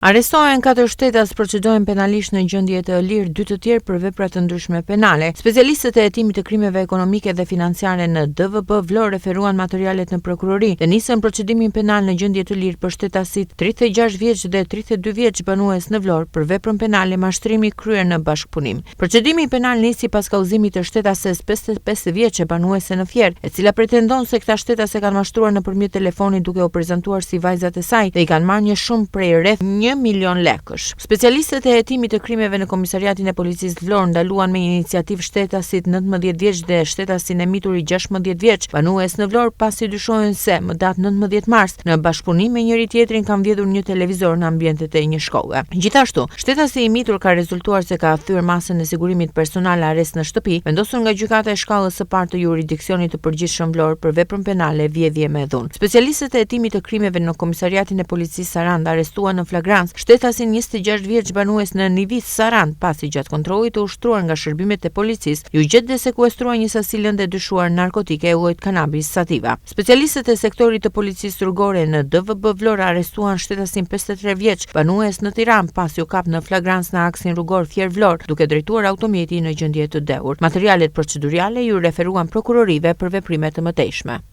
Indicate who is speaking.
Speaker 1: Arrestohen katër shtetas, procedohen penalisht në gjendje të lirë dy të tjerë për vepra të ndryshme penale. Specialistët e hetimit të krimeve ekonomike dhe financiare në DVB Vlorë referuan materialet në prokurori dhe nisën procedimin penal në gjendje të lirë për shtetasit 36 vjeç dhe 32 vjeç banues në Vlorë për veprën penale mashtrimi i kryer në bashkëpunim. Procedimi penal nisi pas kallëzimit të shtetases 55 vjeçe banuese në Fier, e cila pretendon se këta shtetas e kanë mashtruar nëpërmjet telefonit duke u prezantuar si vajzat e saj dhe i kanë marrë një shumë prej rreth 1 milion lekësh. Specialistët e hetimit të krimeve në Komisariatin e Policisë Vlorë ndaluan me iniciativë shtetasit 19 vjeç dhe shtetasin e mitur 16 vjeç, banues në Vlorë, pasi dyshohen se më datë 19 mars në bashkëpunim me njëri-tjetrin kanë vjedhur një televizor në ambientet e një shkolle. Gjithashtu, Shtetasi i mitur ka rezultuar se ka thyer masën e sigurimit personal arrest në shtëpi, vendosur nga Gjykata e Shkallës së Parë të Juridiksionit të Përgjithshëm Vlorë për veprën penale vjedhje me dhunë. Specialistët e hetimit të krimeve në Komisariatin e Policisë Sarandë arrestuan në flagrancë shtetasin 26 vjeç banues në Nivicë, Sarandë, pasi gjatë kontrollit të ushtruar nga shërbimet e policisë iu gjet dhe sekuestrua një sasi lënde e dyshuar narkotike e llojit kanabis sativa. Specialistët e sektorit të policisë rrugore në DVB Vlorë arrestuan shtetasin 53 vjeç, banues në Tiranë, pasi u kap në flagrancë në aksin rrugor Fier-Vlorë, duke drejtuar automjetin në gjendje të dehur. Materialet procedurale iu referuan prokurorive për veprime të mëtejshme.